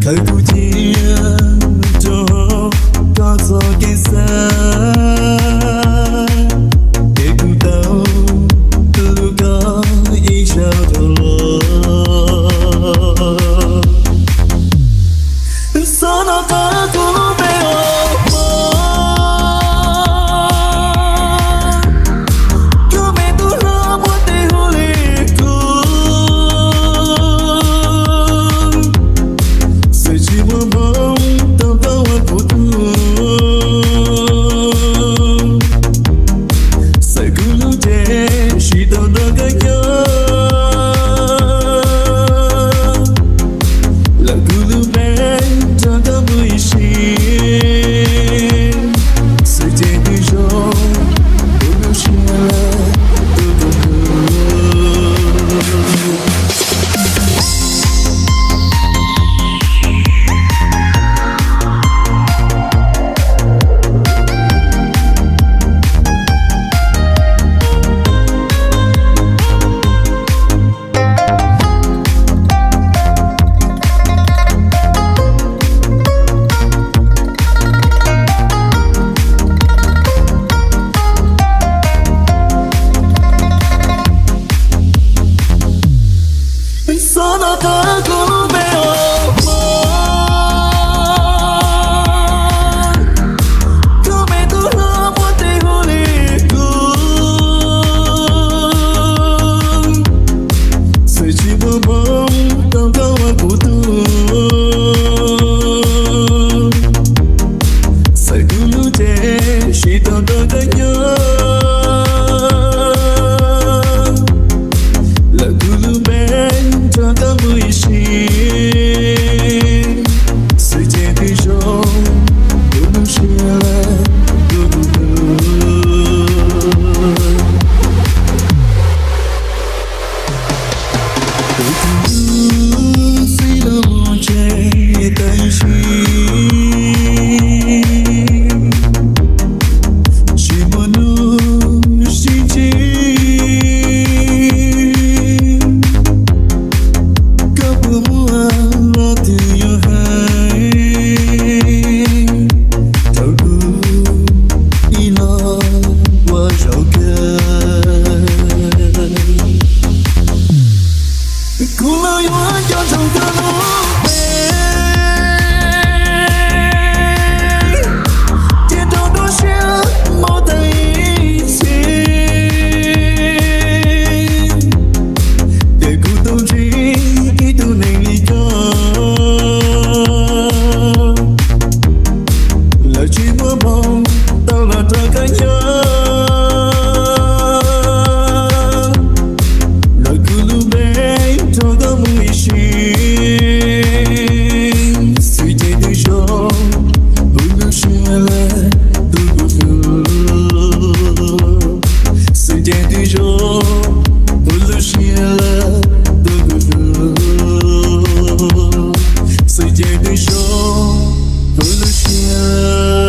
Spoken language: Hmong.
Khaws kuv cia rau koj txoj kev xav, ces kuv tau hlub koj ib zaug dhau los. Xob no qab kuv lub npe ua Hmoob, koj me tub hlob muab tej hu li kuv. Xwm tsis muaj hmoo tau koj ua kuv tug, xwm kuv lub cev tsis tau nrog koj nyob, lawm kuv lub npe nrog koj mus ib sim, xwm ces twb zoo, kuv lub siab lawm, tus tus tus. Xob no qab kuv lub npe ua Hmoob, koj me tub hlob muab tej hu li kuv, xwm tsis muaj hmoo tau koj ua kuv tug, xwm kuv lub cev tsis tau nrog koj nyob, lawm kuv lub npe nrog koj mus ib sim, xwm ces twb zoo, kuv lub siab lawm, tus tus tus. Kuv tus txiv lub tsev tab sis tsis muaj hnub sib ntsib, koj puas muaj lo twg yuav hais rau kuv ib los ua zaum kawg. Kuv los yuav nco ntsoov koj lub npe, cia rau nruab siab mob tag ib txhis, ces kuv tau ntsib ib tug neeg li koj, lawv tsis muaj hmoo tau los nrog koj nyob, lawm kuv lub npe nrog koj mus ib sim, xwm ces twb zoo, kuv lub siab lawm, tus tus tus. Xwm ces twb zoo, kuv lub siab lawm, tus tus tus. Xwm ces twb zoo, kuv lub siab